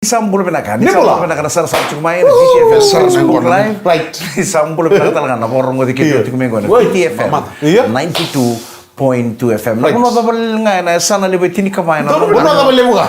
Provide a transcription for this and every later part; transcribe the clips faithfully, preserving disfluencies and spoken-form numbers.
Sa bula vinaka. Ni sa bula vinaka na sarasara tiko mai na V T F M Facebook Live. Right. Ni sa bula vinaka tale ga na vakarogoci keitou tiko mai qo na V T F M ninety-two point two F M. Na vanua cava ga ena yasana levu e tinikava ena vanua cava levu ga.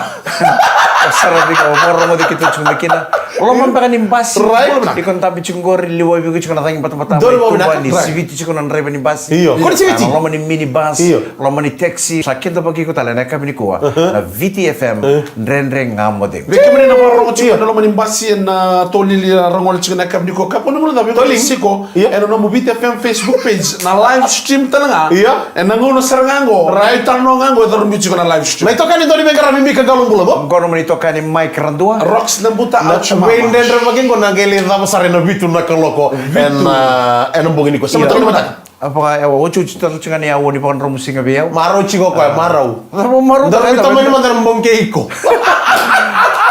Sara vei iko vakarogoci keitou tiko mai kina. Loma beka ni basi. Right. Iko dabe tiko qori, liwa vei iko tiko na cagi batabata mai tuba ni siviti tiko na draiva ni basi. Io. Ko ni siviti. Loma ni mini bus. Io. Loma ni taxi. Sa kidavaki iko tale na yakavi nikua na V T F M. Dredre Ga Mo Cegu. Vei kemuni na vakarorogo tiko ena loma ni basi, ena tolili, na rogoli tiko na yakavi nikua, kakua ni guilecavi, vei kemuni siko ena nomu V T F M Facebook page na live stream tale ga. Ena gauna sara ga qo, na italanoa ga qo e curu tiko na live stream. Na itokani dau ni veiqaravi Mika Qalobula qo. Qo nomuni itokani Mike Radua. Rox Nabuta. Au tiko mai. Veidredrevaki qo na qai lai cava sara ena vitu na kaloko ena bogi nikua. Sa mataka ni mataka. A vaka, ewa, otioti tale tiko ga ni aua ni vakadromu siga vei au. Marau tiko o koya, marau. Cava marau? Daru veitomani mada na bogi kei iko.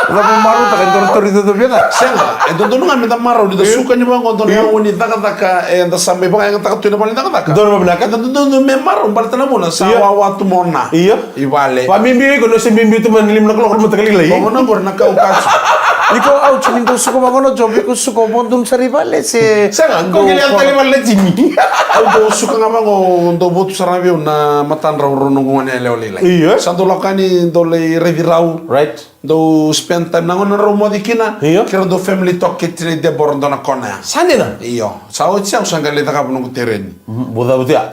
Cava marau taka e dua na tauri caucau vei au? Sega, e dodonu ga meda marau ni da suka ni vaqo dua na aua ni cakacaka eda sa mai vakayagataka tu ena vale ni cakacaka. Donu vavinaka. Eda dodonu me marau baleta na vuna sa wawa tu mona. Io. I vale. Vabibi iko ni o se bibi tu mai na lima na kaloko na mataka lailai. Vavuna qori na kau kasu. Iko au tiko ni dau suka vaqo na job, iko suka o vakadonu sara i vale se. Sega, ko qai lai tale i vale na jini. Au dau suka ga vaqo, dau votu sara vei au na matadrau rau noqu gone yalewa lailai. Io. Sa dau lako yani dau lai raici rau. Right. Dau spend time na gauna rau moce kina. Io. Keirau dau family talk kei tinai Debora dua na kona ya. Sa dina. Io. Sa oti au sa qai lai cakava noqu tereni. Vuca vuca ya.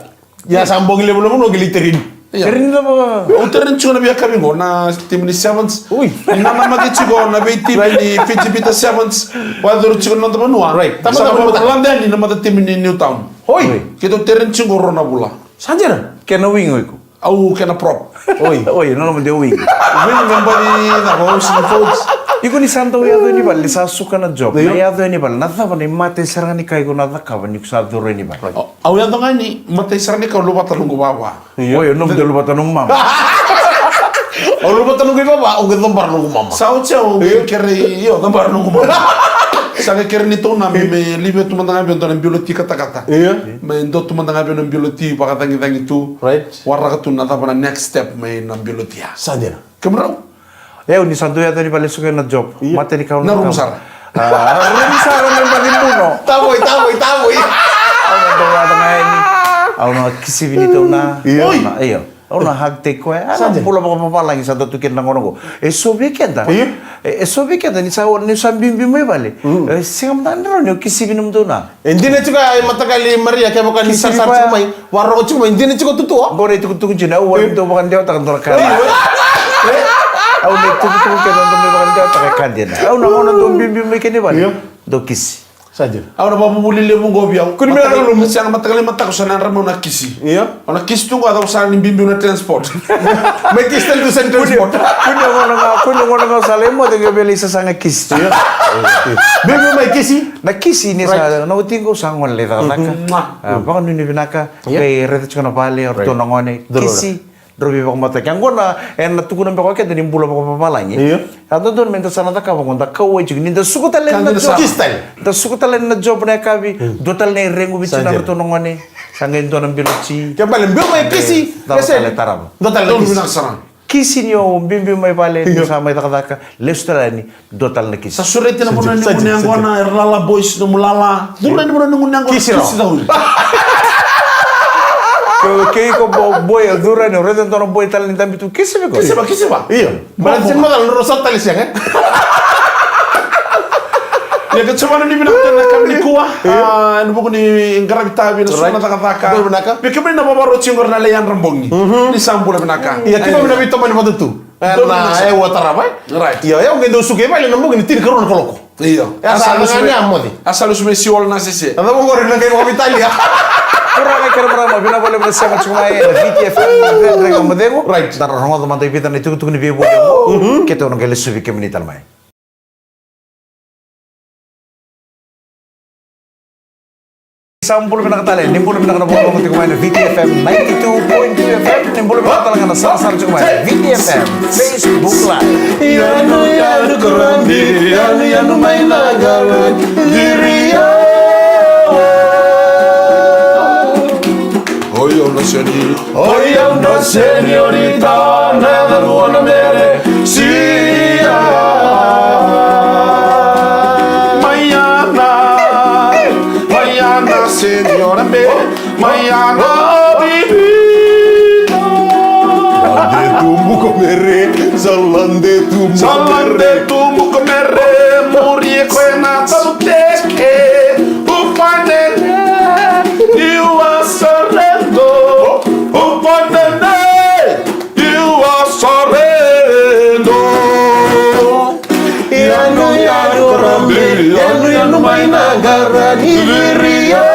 Ia sa bogi levu na vanua qai lai tereni. Io. Tereni cava? Au tereni tiko na veiyakavi qo na timi ni Sevens. Ui. Ni nanamaki tiko na veitimi ni Fiji Bitter Sevens. Vakayacori tiko na noda vanua. Right. Sa na vakalade yani na mata timi ni Newtown. Oi. Keitou tereni tiko qo rua na vula. Sa dina. Kena wing o iko? Au kena prop. Oi. Oi, na nomu de wing. Wing me baci cava, au sega ni forwards. Iko ni sa dau yaco yani vale, ni sa suka na job. Io. Na yaco yani vale, na cava na imatai sara ga ni ka iko na cakava ni ko sa curu yani vale? Au yaco ga ni matai sara ni ka au luvata noqu vava. Io. Oi, o nomu de luvata nomu mama. Au luvata noqu ivava, au qai cabora noqu mama. Sa oti au qai kerei, io, cabora noqu mama. Sa qai kerei ni tou na me, me live tu mada ga vei au dua na bilo ti katakata. Io. Me dua tu mada ga vei au na bilo ti vakacagicagi tu. Right. Waraka tu na cava na next step mai na bilo ti ya. Sa dina. Kemudrau? Au ni sa dau yaco yani vale, suka na job. Io. Matai ni ka au na cakava. Na rumu sara. A, rumu sara me baci buno. Tavoi, tavoi, tavoi. Au na dau yaco ga yani. Au na kisi vei neitou na. Io. Oi. Io. Au na hug take koya. A, na bula vakavavalagi sa dau tu kina na gauna qo. E so vei keda. Io. E, e so vei keda ni sa, ni sa biubiu mai vale. Mm. E sega mada ni rawa ni o kisi vei nomudou na. E dina tiko ya, e matakali Maria, kevaka ni sa sara tiko mai. Vakarorogo tiko mai, dina tiko tutu, o? Qo na itukutuku dina, au a dau vakadewataka dua na ka. Au na itukutuku kece au dau mai vakadewataka e ka dina. Au na gauna dau biubiu mai kina i vale. Io. Dau kisi. Sa dina. Au na vakavuvuli levu qo vei au. Kua ni me na lulu. Sega, matakali mataka sa na yadra meu na kisi. Io. Au na kisi tu qo, a cava sara ni biubiu na transport. Mai kisi tale tu sa ni transport. Kua ni gauna ga, kua ni gauna ga sa lai moce qai via lai sasaga kisi. Io. Biubiu mai kisi. Na kisi ni sa, na oti qo sa gole lai cakacaka. A, vakanuinui vinaka. Io. Qai raica tiko na vale, o ratou na gone. Kisi. Drau veivakamataki. Qo na, ena tukuna beka o keda ni bula vakavavalagi. Io. A dodonu meda sa na cakava qo, da kauwai tiko ni da suka tale na job. Kisi tale. Da suka tale na job na yakavi. Dua tale na irequ vei tiko na ratou na gone. Sa qai dua na bilo ti. Ke bale, biu mai kisi. Cava tale tarava. Dua tale na kisi. Kisi ni o biubiu mai vale, ni sa mai cakacaka, lesu tale yani, dua tale na kisi. Sa sureti na vanua ni gunu yaqona, era lala boys, nomu lala. Curu yani vanua ni gunu yaqona, kisi cauri. Ke, ke iko bo-, boy, curu yani, o raica dua na boy tale ni dabe tu, kisi vei koya. Kisi va, kisi va. Io. Baleta sega ni macala, na rau sa tale sega. Ia, ka sa vanuinui vinaka tale na yakavi nikua. Io. A, ena vuku ni qaravi tavi na suka na cakacaka. Bula vinaka. Vei kemuni na vakarorogo tiko qori na lai yadra bogi. Mhm. Ni sa bula vinaka. Ia, tiko na veitomani vata tu. E, na, e, ua tarava, e? Right. Io, au qai dau suka i vale na bogi ni tinikarua na kaloko. Io. E, a sa lesu mai, a sa lesu mai siwala na sese. A cava qori na qai vakaveitalia. Turaga kei na marama, vinaka vakalevu na sema tiko mai ena V T F M, Dredre Ga Mo Cegu. Right. Da rogoca mada e vica na itukutuku ni veivoli. Mhm. Keitou na qai lesuvi kemuni tale mai. Sa bula vinaka tale, ni bula vinaka na vakarogo tiko mai na V T F M ninety-two point two F M, ni bula vinaka tale ga na sarasara tiko mai na V T F M Facebook Live. Yanu, yanu, kurandi, yanu, yanu, mai na gawe, diri, ya. Oi, au na seni. Oi, au na seniorita, na rua na mere, sia. Salande tu Salande tu mukamere, muri koe na tabuteke, upanene, you are surrender, upanene, you are surrender. Yanu, yanu, rambe, yanu, yanu, mai na gara ni viria.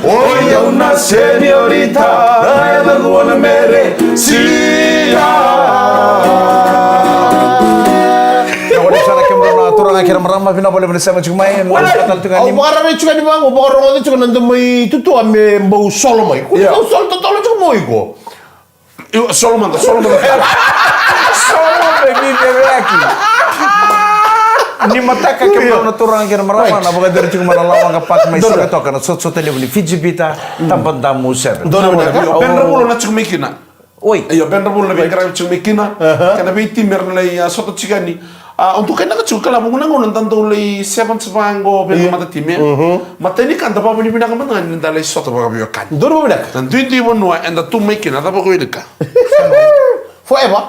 Oi, au na seniorita, na yacaqu o Mere Sia. Ia, oti sara kemudou na turaga kei na marama, vinaka vakalevu ni sema tiko mai. Wala, au vakararavi tiko ni vaqo, au vakarogoca tiko na dau mai tutua me bau solo mai. Ia. Au solo totolo tiko mai iko. Io, solo mada, solo mada. Solo me viveveyaki. Ni mataka kemudou na turaga kei na marama, na vakadari tiko mai na Lawaqa Park mai Sigatoka, na sotasota levu ni Fiji Bitter, Tabadamu seven. Donu na, io, Bedra Vula na tiko mai kina. Oi. Io, Bedra Vula na veiqaravi tiko mai kina. Kena veitimi era na lai, a, sota tiko yani. A, o dou kainaka tiko kila vuqa na gauna da dau lai sevens vaqo vei na matateam, e? Matai ni ka da vakavinavinaka mada ga ni da lai sota vakaveiwekani. Donu vinaka. Na duidui vanua eda tu mai kina, cava ko wilika? Forever.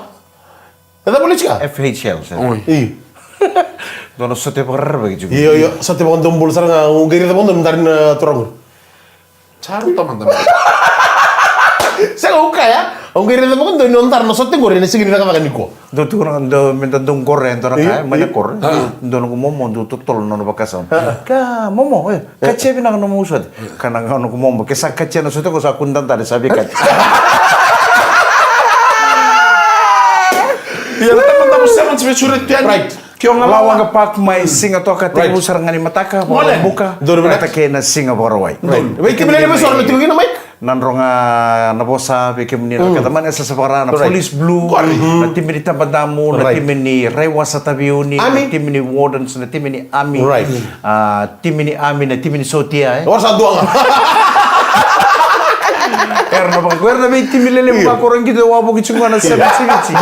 E cava wilika? F H L, sir. Oi. Io. Dua na sote vakarerevaki tiko. Io, io, sote vakadobula sara ga, au qai raica vakadua me dari na turaga. Sa rauta mada. Sega, au kaya, au qai raica vakadua ni o dara na sote qori ena siga ni cakacaka nikua. Dou tukuna, dou, me da dou qore, dou na kaya, mai na koro. Dou noqu momo, dou totolo na nona vakasama. Ka, momo, e, katia vinaka na nomu sote. Ka na gauna noqu momo, ke sa katia na sote, ko sa kudadale, sa veikati. Ia, na tamata mo seven, se vei sure tu yani. Right. Ke o ga Lawaqa Park mai Sigatoka, tekivu sara ga ni mataka, Vakaraubuka, vata kei na Siga Vakarauwai. Veitimi lelevu eso na tiko kina, Mike? Nadroga na vosa vei kemuni na keda mani, e sa sa vakara na Police Blue, na timi ni Tabadamu, na timi ni Raiwasa Taveuni, na timi ni Wardens, na timi ni Army, a, timi ni Army, na timi ni sotia, e. Ora sa dua ga. Era na vaka, era na veitimi lelevu ka koro qito e wavoki tiko ga na seven Siviti.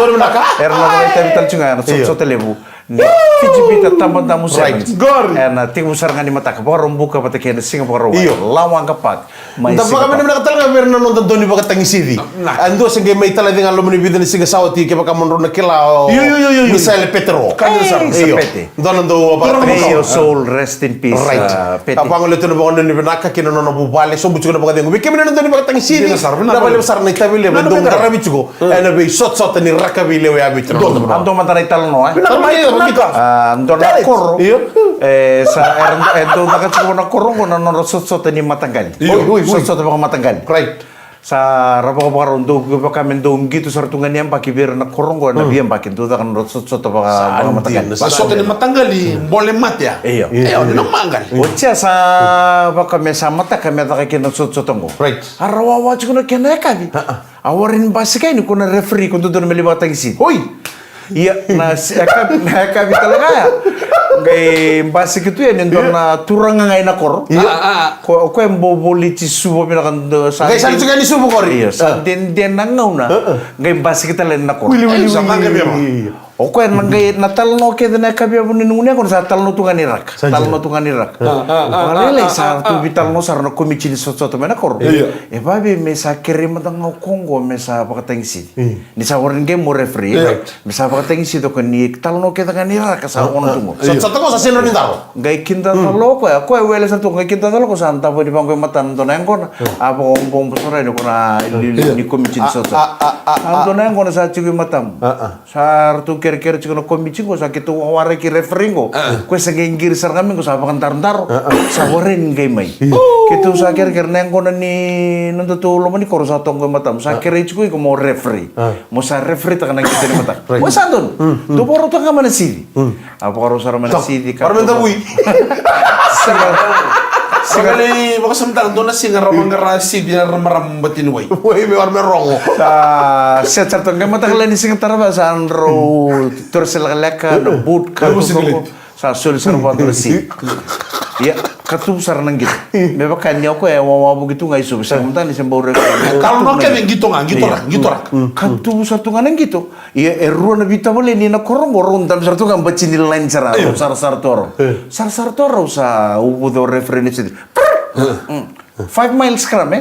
Era na vakaitavi tale tiko ga na sotasota levu ni Fiji Bitter, Tabadamu seven. Ena tekivu sara ga ni mataka, Vakaraubuka vata kei na Siga Vakarauwai. Io. Lawaqa Park. Mai Sigatoka. Da vakavinavinaka tale ga vei ira na noda dau ni vakatagisici. A dua se qai mai tale ga loma ni vica na siga sa oti, kevaka mo drau na kila o Misaele Petero. Io. Dua na dau vakatagisici. May your soul rest in peace, uh, Pete. Ka vagolea tu na vakadua ni vinaka kei na nona vuvale, sobu tiko na vakacegu. Vei kemuni na dau ni vakatagisici, vinaka sara, vinaka vakalevu sara na itavi levu e dau qaravi tiko. Ena veisotasota ni rakavi lewe a Viti. A dua mada na italanoa, e? Vinaka, vinaka, vinaka. A, dua na koro. Io. E, sa, era, e dau caka tiko na koro qo na nodra sotasota ni mataqali. Io. Oi, oi, oi. Sotasota vakamataqali. Right. Sa ra vakavakarau dau vaka me dau qito sara tu ga ni yabaki vei ira na koro qo ena veiyabaki dau caka na nodra sotasota vaka, vakamataqali. Sa sota ni mataqali, bole mate ya. Io. Io, ni na maqali. Oti ya sa vaka me sa mataka me caka kina na sotasota qo. Right. A ra wawa tiko na kena yakavi. A, a. A warai ni basika yani ko na referee ko dodonu me lai vakatagisici. Oi! Ia, na s-, yakavi, na yakavi tale ga ya. Qai basika tu yani e dua na turaga ga ena koro. Ia. A, a, a. Ko, ko e bau voliti suva vinaka dua sa. Qai sara tu ga ni suva qori. Ia, sa dede na gauna. A, a. Qai basika tale yani na koro. Wili, wili, wili. Sa maqa vei. Ia. O koya na qai, na talanoa kece na yakavi ya vuni nugu ni yaqona sa talanoa tu ga ni raka. Sa dina. Talanoa tu ga ni raka. Vakalailai sa tu veitalanoa sara na komiti ni sotasota mai na koro. Io. E vavei me sa kerei mada ga o koya qo me sa vakatagisici. Ni sa warai ni qai mo referee. Io. Me sa vakatagisici o koya ni talanoa kece ga ni raka sa gona tu qo. Sa, sa tako sa sega ni daro. Qai kidacala o koya, koya wele sara tu, qai kidacala o koya sa davo ni vaqo e matana dua na yaqona. A vakaobobo sara yani o koya na iliuliu ni komiti ni sotasota. A dua na yaqona sa tiko i matamu. Sa ratou kerekere tiko na komiti qo, sa keitou wawaraki referee qo. Koya sa qai qiri sara ga mai qo sa vakadarodaro. Sa warai ni qai mai. Keitou sa kerekere na yaqona ni nodatou loma ni koro sa toqo e matamu. Sa kerei tiko iko mo referee. Mo sa referee taka na qito ni mataka. Mo sa donu. Tou vakarau taka ga mai na sici. A vakarau sara mai na sici ka. Siga. Siga. Vakasamataka dua na siga ra vaqara sici na marama Batiniwai. Oi, me vara me rogo. Sa set sara toka qai mataka lailai ni siga tarava sa drau tori se lekaleka, na boot, ka. Sa soli sara vua dua na sici. Ia, ka tuvu sara na qito. Me vaka ni o koya e wawa vuki tu ga i Suva. Sa mataka ni se bau reka. Talanoa kece qito ga, qito raka, qito raka. Ka tuvu sara tu ga na qito. Ia, e rua na veitavaleni na koro qo, rau dabe sara tu ga, bati ni line sara, rau sarasara tu rau. Sarasara tu rau sa uvuca o referee ni sici. Five mile scrum, e?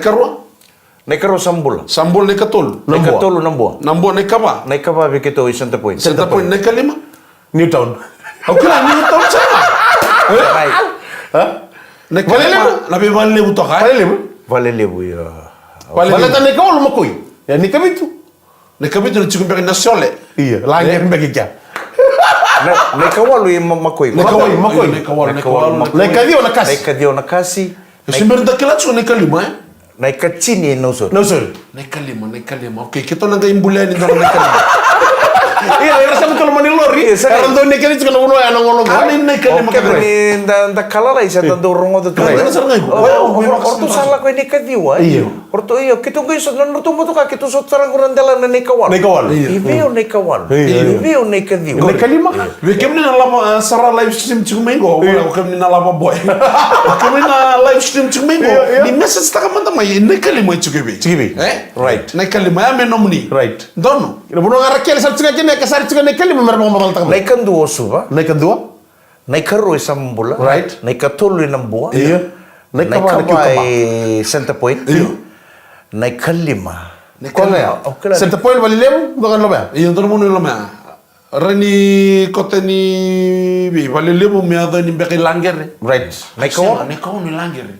ikarua? Na ikarua Samabula. Samabula na ikatolu. Na Nabua. Ikatolu Nabua. Nabua na ikava? Na ikava vei keitou i Centrepoint. Centrepoint na ikalima? Newtown. Au kila Newtown sara. Right. Ha? Na ikalima, Valelevu. Na vei Valelevu toka, e? Valelevu. Valelevu, io. Valelevu. Valeta na ikawalu Makoi. Ia na ikavitu. Na ikavitu na tiko beka i Nasole. Ia, lage beka i kea. Na, na ikawalu i Ma-, Makoi. Na ikawalu, Makoi. Na ikawalu, na ikawalu. Na ikaciwa Nakasi. Na ikaciwa Nakasi. E se bera da kila tiko na ikalima, e? Na ikatini e Nausori. Nausori. Na ikalima, na ikalima. Okay, keitou na qai bulia ni dua na ikalima. Ia, era sa tolu mani lori. Ia, sa era dau ni keli tiko na vanua ya na gauna qo. A, ni na ikalima. Okay, kere. Ni da, da kalalai sa da dau rogoca tu. Right. Era sa qai. O, o, o, o, o, o, ratou sa lako e na ikaciwa, e? Io. O ratou, io, keitou qai sota, na ratou motoka, keitou sota sara qo na dela na ikawalu. Na ikawalu. Io. I vei o na ikawalu? Io. I vei o na ikaciwa? Na ikalima? Io. Vei kemuni na lava, e, sara live stream tiko mai qo, io, wala, o kemuni na lava boy. O kemuni na live stream tiko mai qo, io, io, ni message taka mada mai, na ikalima e tiko i vei? Tiko i vei. E? Right. Na ikalima, ya me nomuni. Right. Donu. Ina vanua ga ra kele sara tiko kina, ka sara tiko na ikalima, me ra vakamacalataka mai. Na ikadua o Suva. Na ikadua. Na ikarua i Samabula. Right. Na ikatolu i Nabua. Io. Na ikava na Cucumber. Na ikava i Centrepoint. Io. Na ikalima. Na ikalima. Koya ga ya. Au kila. Centrepoint, Valelevu, dua ga na loma ya. Io, dua na vanua i loma ya. Ra ni kota ni vei Valelevu me yaco ni beka i Laqere. Right. Na ikaono? Na ikaono i Laqere.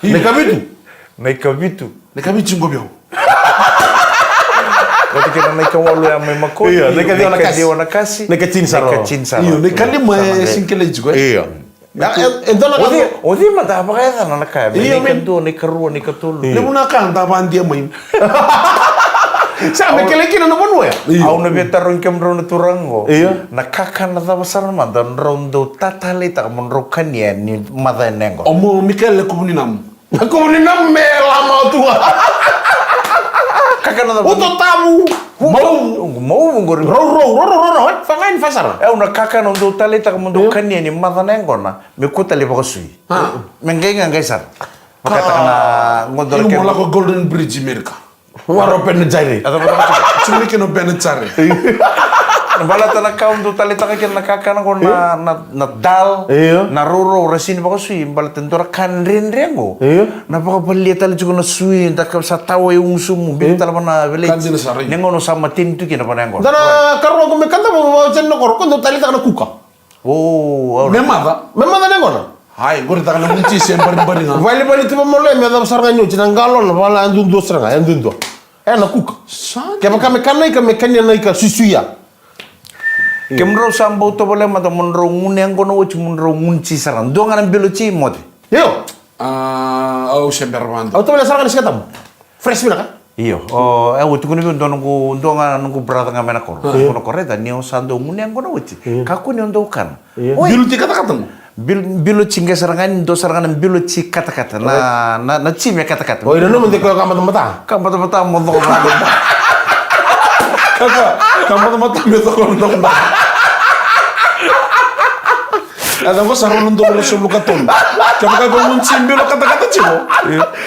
Na ikavitu? Na ikavitu. Na ikavitu tiko vei au. Vata kei na ikawalu ya mai Makoi. Io, na ikaciwa Nakasi. Na ikaciwa Nakasi. Na ikatini sara. Na ikatini sara. Io, na ikalima e sega ni kilai tiko, e? Io. Ya, e, e dua na ka. O cei, o cei mada a vakayacana na ka ya? Io, na ikadua, na ikarua, na ikatolu. Io. Levu na ka da vakadia mai. Sa me kilai kina na vanua ya. Io. Au na via tarogi kemudrau na turaga qo. Io. Na kakana cava sara mada drau dau tataleitaka mo drau kania ni maca ena yaqona? O mo Mikael e kuvu ni namu. Na kuvu ni namu me lama tu ga. Kakana cava? Uto tavu. Mau. Mau qori. Rau, rau, rau, rau, rau, rau. Faga ni fasara. E, au na kakana au dau taleitaka mo dau kania ni maca na yaqona. Me kua tale vakasui. A. Me qai ga qai sara. Vakataka na qo dau. Io, mo lako Golden Bridge i Merika. Waro Penitentiary. A cava, cava, cava? Tiko mai kina o Penitentiary. Baleta na ka au dau taleitaka kina na kakana qo na, na, na dal, io, na rourou ra sega ni vakasui, baleta e dua na ka dredre qo. Io. Na vakavalia tale tiko na sui, da ka sa tawa e ugusumu, bibi tale va na village. Ka dina sara. Ni gauna sa mateni tu kina va na yaqona. Da na karua qo me kada va, va, va, na koro, ko dau taleitaka na kuka. O, au. Me maca? Me maca na yaqona? Ai, qori taka na muti se baribari ga. Valivali tu vamalo, me cava sara ga ni oti, na galona, vala, e duadua sara ga, e duadua. E na kuka. Sa. Kevaka me kana ika, me kania na ika suisuia. Kemudrau sa bau tovolea mada mo drau gunu yaqona oti, mo drau gunu ti sara. Dua ga na bilo ti moce. Io. A, au se bera vada. Au tovolea sara ga ni siga tabu. Fresh vinaka. Io, o, e, au tukuna vei dua noqu, dua ga noqu brother ga mai na koro. Io. Tukuna o koya, raica, ni o sa dau gunu yaqona oti. Io. Kakua ni o dau kana. Io. Oi. Bilo ti katakata mo. Bil-, bilo ti qai sara ga ni dua sara ga na bilo ti katakata. Na, na, na ti me katakata. Oi, nanuma de koya ka batabata. Ka batabata mo coko vaka. Ka, ka batabata me coko vaka. A cava sa rau na dua na sulu katolu. Kevaka e vaguni si bilo katakata tiko.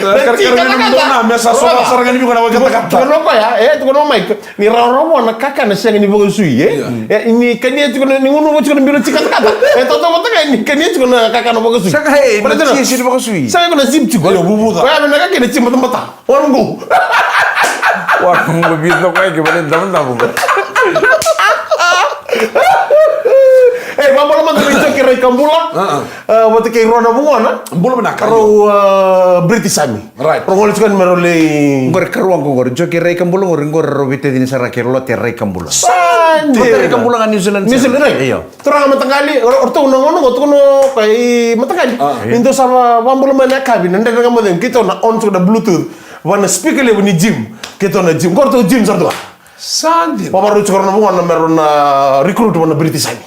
Katakata. Me sa sova sara ga ni viko na katakata. Tukuna o koya, e, tukuna o Mike. Ni rawarawa vua na kakana sega ni vakasui, e? Io. E, ni kania tiko na, ni gunuva tiko na bilo tiko katakata. E, tautauvata ga ni kania tiko na kakana vakasui. Sega, e, na tiko na sisi ni vakasui. Sega, iko na zip tiko. Io, vuvuca. Koya me na kakana tiko batabata. Waluqu. Waluqu, vica koya ke vale damudamu. E, vabula mada vei Joki Raikabula. A, a. A, vata kei rua na vugona. Bula vinaka. Rau, a, British Army. Right. Rau gole tiko yani me rau lai. Qori karua qo qori, Joki Raikabula qori, qori rau veitacini sara kei Lote Raikabula. Sa dina. Lote Raikabula ga New Zealand. New Zealand, right. Io. Turaga mataqali, o, o ratou na gone qo, tukuna o koya i mataqali. A. Ni dou sa va, vabula mai na yakavi, na Dredre Ga Mo Cegu, keitou na on tiko na Bluetooth, va na speaker levu ni gym, keitou na gym. Qo ratou gym sara tu ga. Sa dina. Vakarau tiko rau na vugona me rau na recruit va na British Army.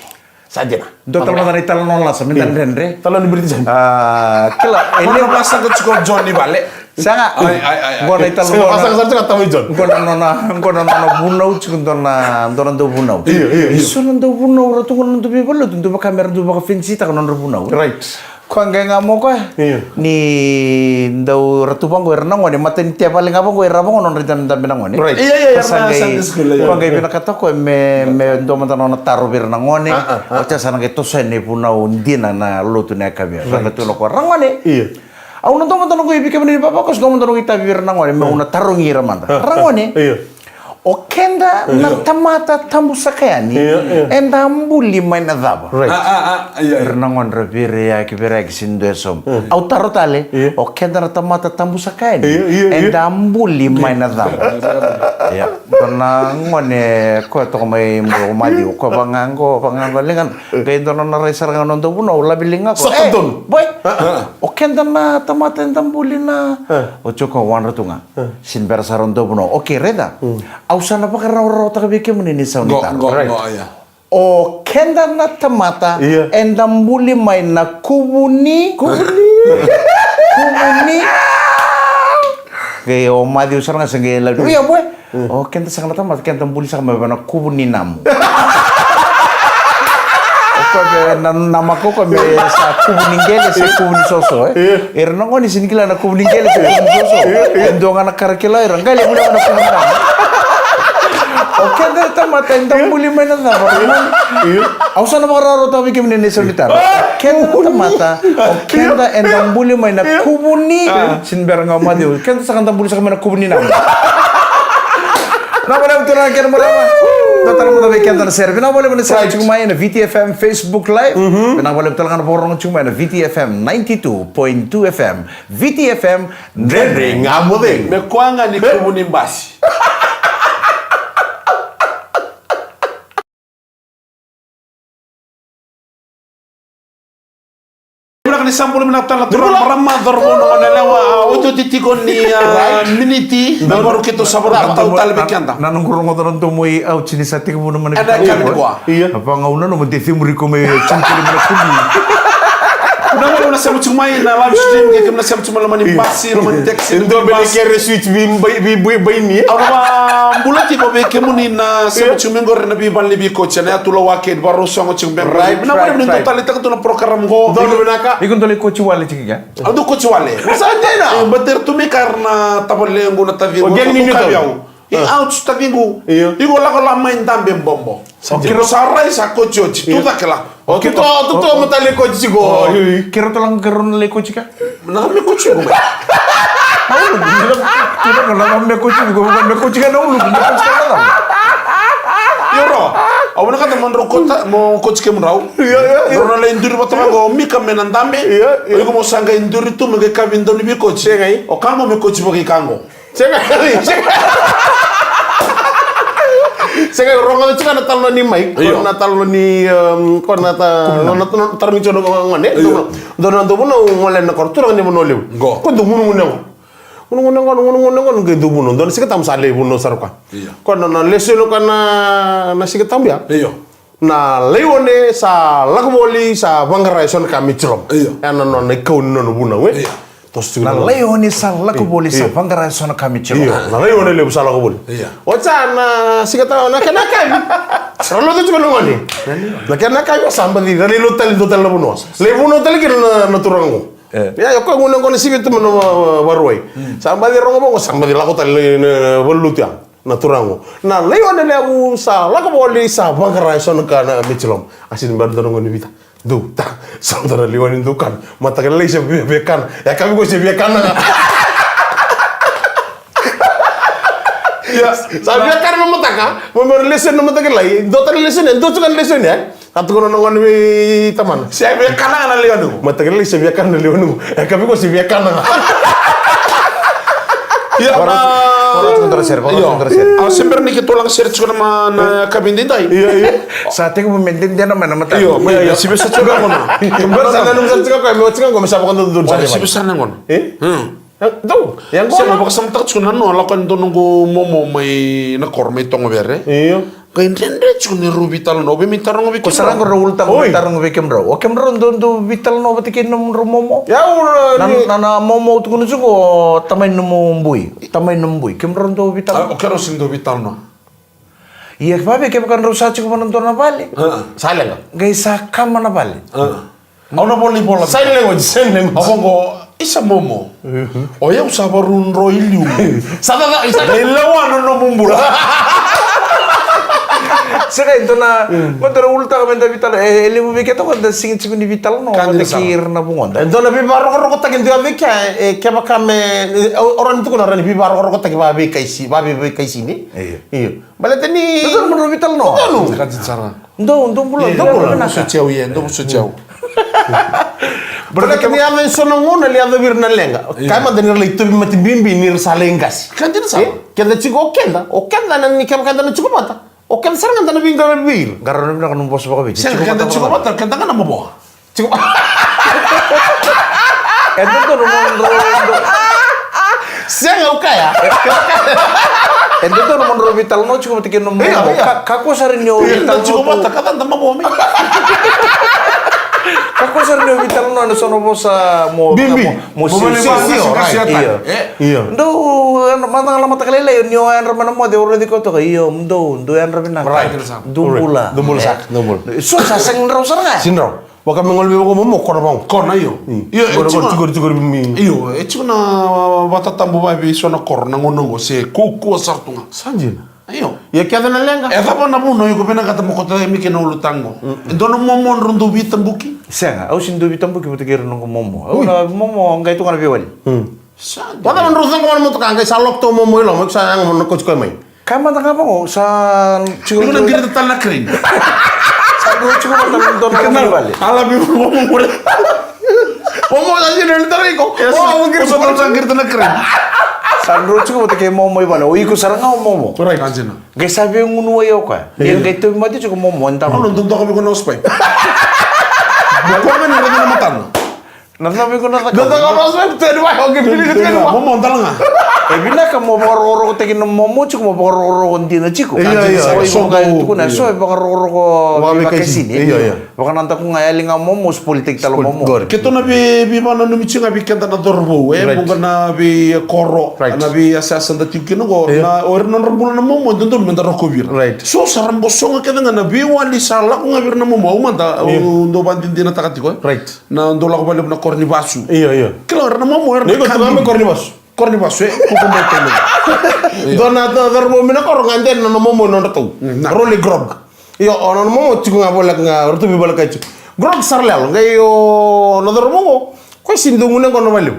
Sa dina. Dua tale mada na italanoa lasa, me da dredre. Talanoa ni British Army. A, kila, e levu. Vakasaqa tiko o John i vale. Sega. Ai, ai, ai, ai. Qo na italanoa. Sega, vakasaqa sara tiko o John. Qo na nona, qo na nona vunau tiko, dua na, dua na dauvunau. Io, io, io. Eso na dauvunau, ratou qo na dau veivalenilotu, dau vaka me ra dau vakafenisitaka na nodra vunau. Right. Koya qai ga mo koya. Io. Ni dau ratou vaqo era na gone, matai ni tevali ga vaqo era vaqo nodra idabedabe na gone. Right. Io, io, io, sa qai, Sunday school, io. Koya qai vinakata koya me, me dua mada na nona taro vei ira na gone. A, a, a. Oti sa na qai toso yani na ivunau dina na lotu na yakavi. Right. Sa qai tukuna o koya, ragone. Io. Au na dua mada noqu i vei kemuni na ivavakoso, dua mada noqu itavi vei ira na gone, meu na tarogi ira mada. Ragone, io, o keda na tamata tabusaka yani, io, io, eda buli mai na cava? Right. A, a, a, io, io. Ira na gone ra veiraiyaki, veiraiyaki, sega ni dua e sauma. Au taro tale, io, o keda na tamata tabusaka yani, io, io, io, eda buli mai na cava? Io. Dua na gone koya toka mai Maciu, koya vaqo, vaqo ligana. Qai dua na nona rai sara ga na dauvunau, lavi liga koya. Saka donu. Boy, o keda na tamata eda buli na. Oti o koya wadra tu ga. Sega ni bera sara o dauvunau. Okay, raica. Au sa na vakarawarawataka vei kemuni ni sau ni taro. Qo, qo, qo, io. O keda na tamata eda buli mai na kuvu ni. Kuvu ni. Kuvu ni. Qai o Maciu sara ga sa qai lavi. Io, boy. O keda saka na tamata, keda buli saka mai vei na kuvu ni namu. O koya vei na, na mako koya me sa kuvu ni qele se kuvu ni soso, e? Io. Ira na gone sega ni kila na kuvu ni qele se kuvu ni soso. Io, io. E dua ga na ka ra kila ira, qai lai vulica na kuvu ni namu. O keda tamata eda buli mai na cava? Io. Au sa na vakarawarawataka vei kemuni na isau ni taro. Keda tamata, o keda eda buli mai na kuvu ni. Sega ni bera ga o Maciu. Keda saka da buli saka mai na kuvu ni namu. Vinaka vakalevu turaga kei na marama. Dua tale mada vei keda na sere. Vinaka vakalevu na sere tiko mai ena V T F M Facebook Live. Vinaka vakalevu tale ga na vakarorogo tiko mai ena V T F M ninety-two point two F M. V T F M, Dredre Ga Mo Cegu. Me koya ga ni kuvu ni basi. Vinaka ni sa bula vinaka tale na turaga, marama, cauravou, na goneyalewa, a, otioti tiko ni, a, miniti, na varu keitou sa varu ka tau tale vei keda. Na noqu rogoca na domo i au tini sa tekivu na mani. Ena yakavi nikua. Io. A vagauna nomu de cemuri ko me tini tale mana kuli. Vinaka vakalevu na sema tiko mai na live stream, kei kemuni na sema tiko mai loma ni basi, loma ni taxi, loma ni basi. Dua beka ni kere switch vei, vei, vei, vei ni. Au na vakabula tiko vei kemuni na sema tiko mai qori na veivale ni veikoci, na yatu Lawake, vakarau sogo tiko mai qori. Right, right, right. Vinaka vakalevu ni dau taleitaka tu na program qo. Donu vinaka. Iko dau lai koci wale tiko kea? Au dau koci wale. Sa dina. E, but era tu mai kea na tavalequ, na taciqu. O, gang ni dau kavi au. E, au tu taciqu. Io. Iko lako la mai dabe bobo. Sa dina. Iko sa rai sa koci oti. Io. Tu cake la. O, tutu, tutu, o, mata lai koci tiko. O, io, io. Keirau tu la, keirau na lai koci ka? Na me koci tiko mai. Na uluku. Keirau na me koci tiko, me koci ka na uluku, me koci ka na uluku. Io, ro. Au vinakata mo drau kota, mo koci kemudrau. Io, io, io. Drau na lai duri vata vaqo, o Mika me na dabe. Io, io. O iko mo sa qai duri tu, me qai kavi dau ni veikoci. Sega, io. O ka qo me koci vakaikaqo. Sega, sega. Sega, rogoca tiko na talanoa ni Mike. Io. Ko na talanoa ni, um, ko na ta-, ko na ta-, tarogi tiko na gone. Io. Dua na, dua na, dua na vunau gole na koro, turaga ni Vanua Levu. Qo. Ko dau gunugunu qo. Gunugunu qo, gunugunu qo, qai dau vunau. Dua na Siga Tabu sa lai vunau sara koya. Io. Ko na, na lesoni ko na, na Siga Tabu ya. Io. Na laione sa lako voli sa vaqara eso na ka me tiko. Io. Ya na nona ikau ni nona vunau, e? Io. Toso tiko na laione sa lako voli sa vaqara eso na ka me tiko. Io. Na laione levu sa lako voli. Io. Oti sa na Siga Tabu na kena ka. Ra lotu tiko na gone. Na kena ka via sa baci, ra lai lotu tale dua tale na vanua. Lai vanua tale kina na, na turaga qo. E. Ia, ia, koya gone qo na sivi tu mai na va-, va-, Varuai. Sa baci rogo vaqo, sa baci lako tale na, na valenilotu ya. Na turaga qo. Na laione levu sa lako voli sa vaqara eso na ka na Mitchell. A sini bera dua na gone vita. Dou, ta, sa dua na lewe ni dou kana. Mataka lailai se via, via kana. E ka vei koya se via kana ga. Ia, sa via kana na mataka. Mo me lesoni na mataka lailai. Dou tale lesoni, dou tu kana lesoni, e? Sa tukuna na gone vei tamana. Se via kana ga na lewe ni dou. Mataka lailai se via kana na lewe ni dou. E ka vei koya se via kana ga. Ia, Vakarogo, vakarogo tiko dua na sere, vakarogo tiko dua na sere. Io. A se bera ni keitou laga sere tiko na ma-, na yakavi edaidai. Io, io. Sa tekivu me dede na mai na mataka. Io, io, io. Sivi sa tiko na gona. Kemudou sa nanuma sa tiko koya, me tiko koya, me sa vakadodonu sa. Ora sivi sa na gona. E? Hmm. Dou, ia qo. Sa na vakasamataka tiko na noa, lako yani dua noqu momo mai na koro, mai Togovere. Io. Qai dredre tiko ni rau veitalanoa, au via mai taroga vei kemudrau. Ko sara qo rau ulutaga, mai taroga vei kemudrau. O kemudrau dou, dou veitalanoa vata kei nomudrau momo? Ia, au, na, ni na, na momo au tukuna tiko, o tamai nomu bui. Tamai nomu bui. Kemudrau dou veitalanoa? A, o keirau sini dau veitalanoa. Ia, vavei kevaka drau sa tiko vana dua na vale. A. Sa leqa. Qai sa kama na vale. A. Au na vola ivola. Sign language, sign language. Au vaqo, isa momo. O yau sa varudro i liu. Sa, sa, sa, isa. Qai lewa na nomu bula. Sega, e dua na, mm, qo dua na ulutaga me da veitalanoa, e, e levu vei keda qo da sega tiko ni veitalanoa vata kei ira na vugoda. E dua na veivakarokorokotaki dua vei kea, e, kevaka me, e, o, o rawa ni tukuna rawa ni veivakarokorokotaki vakaveikaisini, vakaveikaisini. Io. Io. Baleta ni. Dou, dou, dou, dou, dou bula, dou bula. Dou bula. Dou bula. Dou bula. Dou bula. Baleta ni yaco e so na gauna, ni yaco vei ira na leqa. Io. Kaya mada ni ra lai tauvimate bibi ni ra sa lai qase. Ka dina sara. E, keda tiko o keda, o keda na ni kevaka eda na tiko vata. O keda sara ga da na veiqaravi vei ira. Qarauna vinaka nomu vosa vakaviti. Sega, keda tiko vata, keda ga na mavoa. Tiko. E dodonu mo drau, sega, au kaya. E dodonu mo drau veitalanoa tiko vata kei nomu momo. Io, io. Ka, kakua sara ni o veitalanoa. Io, tiko vata, ka da mavoa mai. Kakua sara ni o veitalanoa ena so na vosa mo, bibi, mo, mo sio, sio, sio, sio, right, io. Io. Dou, e, mada ga la mataka lailai, ni o yadra mai na moce, o raici koya toka, io, dou, dou yadra vinaka. Right. Dou bula. Dou bula saka, dou bula. So sa sega ni drau sara ga. Sega ni drau. Vaka me gole vei vakamomo, kona vaqo. Kona, io. Mm. Io, e tiko na, tiko, tiko, mm. Io, e tiko na, a, vatatabu vakaevei so na koro na gauna oqo, se kaukaua sara tu ga. Sa dina. Io. Ia kece na leqa. E cava na vuna o iko vinakata mo kauta mai kina ulutaga qo? Mm. E dua na momo drau dau veitabuki? Sega, au sega ni dau veitabuki vata kei ira noqu momo. Au na momo, qai tu ga na veiwali. Mm. Sa dina. Vacava drau coqa mai na motoka, qai sa lock tu o momo i loma, sa yaga mo na kauti koya mai. Kaya mada ga vaqo, sa tiko. Iko na qirita tale na crane. Sa drau tiko vata na dua na vale. Ala vei momo. Momo sa sega ni tara iko. Yes. O, au qirita, sa qirita na crane. Sa drau tiko vata kei momo i vale. O iko sara ga o momo. Right. Sa dina. Qai sa veigunu wai o koya. Io. Ia qai tauvimate tiko momo, eda. Au na dodoka vei iko na ospai. Mo koya ga ni raica na matana. Na cava iko na cakava? Na cakava na sua, twenty-five, okay, twenty-five. Momo, dala ga. E vinaka mo vakarokorokotaki na momo tiko, mo vakarokoroko dina tiko. Io, io. O iko qai tukuna, so e vakarokoroko vakaveikaisini. Io, io. Vakanadaku ga yali ga momo, spoiltaki tale momo. Keitou na vei, veivakananumi tiko ga vei keda na cauravou, e, right, vuqa na veikoro, right, na veiyasayasa da tiko kina qo, io, na, o ira na nodra bula na momo, e dodonu me da rokovi ira. Right. So sa ra bosoga kece ga na veiwali sa lako ga vei ira na momo, au mada, io, au dau vakadinadinataka tiko, e. Right. Na dau lako vakalevu na koro ni vasu. Io, io. Kila, o ira na momo, o ira na kabi. Ni ko tu ga me koro ni vasu. Koro ni vasu, e? Kuku mai tolu. Io. Dua na, dua na cauravou mai na koro, gade na nona momo, nodratou. Mm, na. Rau lai grog. Io, o nona momo tiko ga voleka ga, ratou veivoleka tiko. Grog sara lalo, qai o na cauravou qo, koya sega ni dau gunu qo na vakalevu.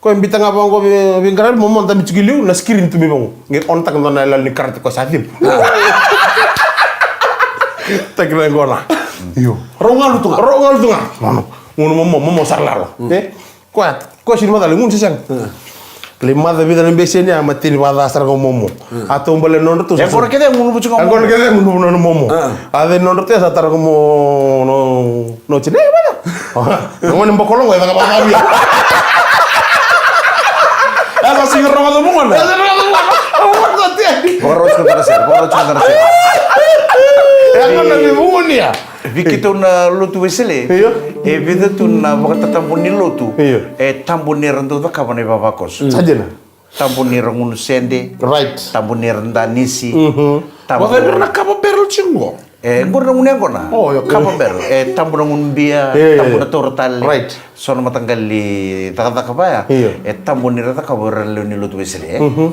Koya biuta ga vaqo vei, veiqaravi, momo dabe tiko i liu, na screen tu mai vaqo. Qai on-taka dua na yaloyalo ni karate koya sa cegu. Taki na qo na. Io. Rau galu tu ga. Rau galu tu ga. Ono. Gunu momo, momo sara lalo. Mm. E? Koya, koya sega ni macala, gunu se sega. Mm. Lai maca vica na beseni, a mateni vakaca sara ga o momo. Mm. A taubale nodratou. E qo na kece gunu vucu ga momo. E qo na kece gunu vucu ga momo. Mm. A cei nodratou sa tara ga mo, no, no, tini, e, vaya. Na gone bokolo qo, e caka vakacavia. E sa sega ni rogoca mo gone. E sa sega ni rogoca mo gone. Vakarau tiko na sere, vakarau tiko na sere. E a gona ni vunia. Vei keitou na lotu Wesele, io, e vica tu na vakatatabu ni lotu, io, e tabu ni ra dau cakava na ivavakoso. Sa dina. Tabu ni ra gunu sede. Right. Tabu ni ra danisi. Mhm. Tabu. Vaka vei ira na kava barrel tiko qo. E qori na gunu yaqona. Oh, io. Kava bero. E tabu na gunu bia, io, io, tabu na taura tale. Right. So na mataqali cakacaka vaya. Io. E tabu ni ra cakava o ira na lewe ni lotu Wesele. Mhm.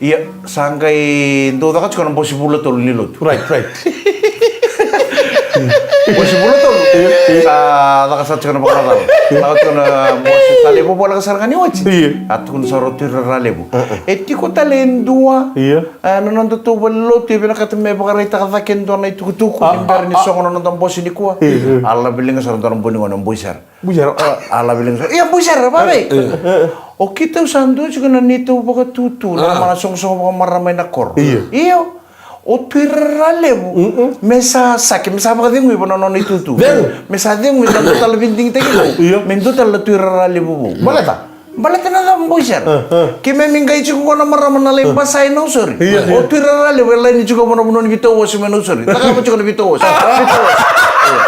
Ia, sa qai dau caka tiko na bosi vula tolu ni lotu. Right, right. Bosi vula tolu. Io, io. Sa caka sa tiko na vakacala. Caka tiko na bosi tale, vovolaka sara ga ni oti. Io. A tukuna sara o Tui Rara Levu. Uh-uh. E tiko tale e dua. Io. A, na noda tou valenilotu e vinakata me vakaraitaka cake e dua na itukutuku ni bera ni sogo na noda bosi nikua. A, a, a. A laveliga sara dua na boi ni gone, o Boi Sera. Boi Sera, a. A laveliga sara. Ia, Boi Sera, vavei. E, e, e. O keitou sa dua tiko na neitou vakatutu, na mana sogosogo vakamarama mai na koro. Io. Io. O Tui Rara Levu. Mm-mm. Me sa saki, me sa vakacegui va na nona itutu. Cegu. Me sa cegui na dua tale veidigitaki vou. Io. Me dua tale na Tui Rara Levu vou. Baleta? Baleta na cava, Boi Sera? A, a. Keimami qai tiko qo na marama na lai basa e Nausori. Io, io. O Tui Rara Levu e laini tiko qo na vanua ni veitauoso mai Nausori. Cakava tiko na veitauoso. Veitauoso. Io.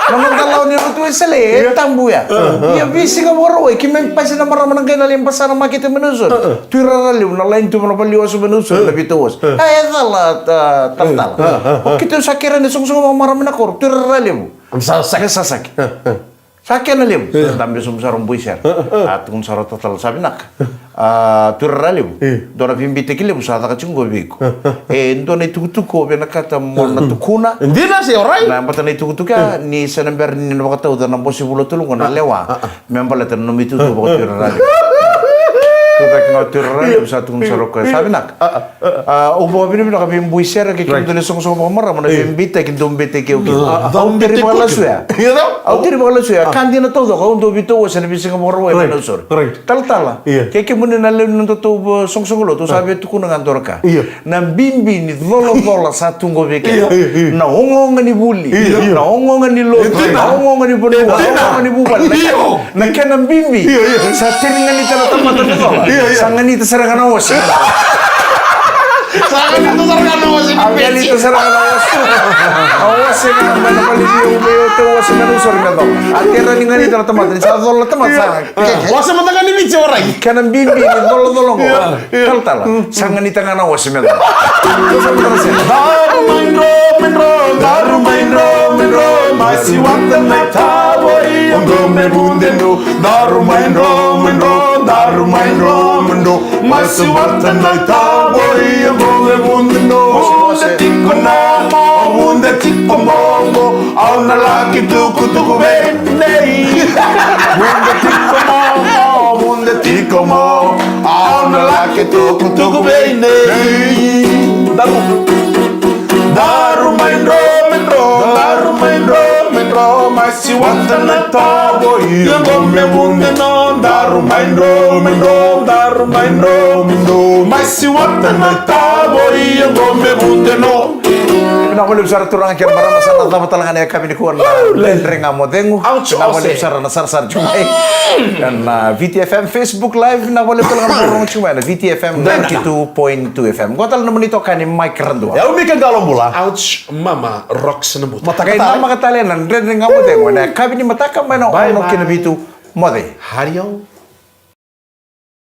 Na noda lawa ni lotu Wesele e tabu ya. A, a. Ia veisiga Vakarauwai keimami pasi na marama na qai na lai basa na makete mai Nausori. A, a. Tui Rara Levu na laini tu mai na valeniwaso mai Nausori na veitauoso. A, a. A, e cala, a, talatala. A, a, a. O keitou sa kerea na sogosogo vakamarama mai na koro, Tui Rara Levu. Sa saki. Me sa saki. A, a. Sa kena levu. Io. Dabe sobu sara o Boi Sera. A, a. A tukuna sara o talatala, sa vinaka. A, Tui Rara Levu. Io. Dua na veibeitaki levu sa caka tiko qo vei iko. A, a. E dua na itukutuku o vinakata mo na tukuna. Dina se orait. Na yabata na itukutuku ya, ni sa na bera ni na vakatauca na bosi vula tolu qo na lewa. A, a. Me baleta na nomu itutu vaka Tui Rara Levu. Tucake ga o Tui Rara Levu, sa tukuna sara o koya, sa vinaka. A, au vakavinavinaka vei Boi Sera kei kemudou na sogosogo vakamarama na veibeitaki dou beitaki au kina. Au teri vakalasu ya. Au teri vakalasu ya. Ka dina taucoko, au dau veitauoso ena veisiga Vakarauwai mai Nausori. Talatala, kei kemuni na lewe ni nodatou sogosogo lotu, au sa via tukuna ga dua na ka. Na bibi ni colacola sa tu qo vei keda. Io, io, io. Na ogaoga ni vuli, io, io, na ogaoga ni lotu, io, na ogaoga ni vanua, io, na ogaoga ni vuvale. Io. Na kena bibi. Io, io. Sa teri ganita na tamata me cola. Io, io. Sa ganita sara ga na ose. Sa ganita sara ga na ose. A ganita sara ga na ose. A ose ga na vale ni au me io te ose me na usori me cola. A tera ni ganita na tamata, ni sa cola na tamata sa. Ose mada ga ni Viti, orait. Kena bibi ni colacolaga. Io. Talatala, sa ganita ga na ose me cola. Daru mai dro, mai dro, daru mai dro, mai dro, mai siwata na itavoi, o qo me vude dro. Daru mai dro, mai dro, daru mai dro, mai dro, mai siwata na itavoi, o qo me vude dro. Vude tiko na mo, vude tiko mo, mo, au na laki tukutuku vei nei. Vude tiko mo, mo, vude tiko mo, au na laki tukutuku vei nei. Daru. Daru mai dro, mai dro, daru mai dro, mai dro, mai siwata na itavoi, o qo me vude dro. Daru mai dro, mai dro, daru mai dro, mai dro, mai siwata na itavoi, o qo me vude dro. Vinaka vakalevu sara turaga kei na marama, sa na cava tale ga na yakavi nikua na Dredre Ga Mo Cegu. Ouch, vinaka vakalevu sara na sarasara tiko mai ena Viti F M Facebook Live, vinaka vakalevu tale ga na rogo tiko mai na Viti F M ninety-two point two F M. Qo tale na nomuni itokani Mike Radua. Au Mika Qalobula. Ouch, mama, Rox Nabuta. Mataka e namaka tale na Dredre Ga Mo Cegu ena yakavi ni mataka mai na ono ki na vitu. Moce. Hario.